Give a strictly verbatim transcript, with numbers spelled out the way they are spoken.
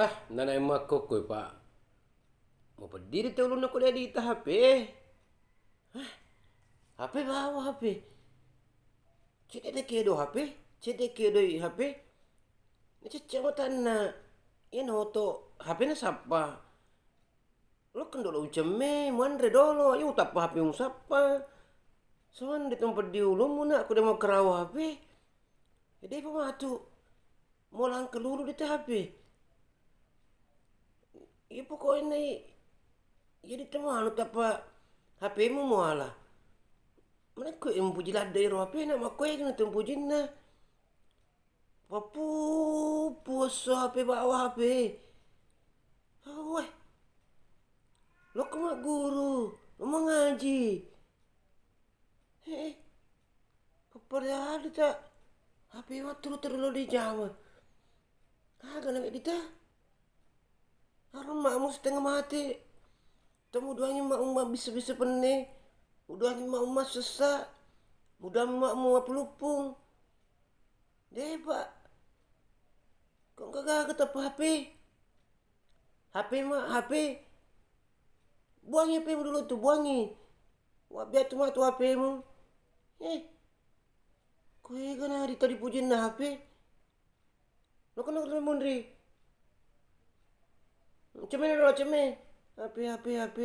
Ah, nanae makkokkoi, Pak. Mapeddiri te ulunna ko de dita H P. Hah? H P bawa H P. Cedde kedo H P, cedde kedoi H P. Nacecce matanna. Iya noto H P na sappa. Lo kendo lo ucemme, muanre dolo, ayo utappa H P musappa. Soan de tempat di ulummu nak, aku de mau kerawa H P. Ede pa matu. Molang kelulu di H P. Iya pokoknya iya di temanu tappa H P mu muala. Mana ko mupuji ladde ro H P na, makko ega na tempujinna. Papupu esso H P bawa H P. Aweh. Lokko magguru, lo mangaji. He, pappada ta H P matturu terus lo di jama. Aga na dita? Aro makmu setengah mate. Temuduangi makmu mabbisa-bisa penne. Muduangi makmu massessa. Muduangi makmu mapuluppung. Depa. Kok gaga tappa H P? H P ma, H P. Buangi H P mu dulu tu, buangi. Wabbiatu matu H P mu. Eh. Ko ega na di tadi pujinna H P. Lo kena kena munri. Ceme dulu, ceme. H P, H P, H P.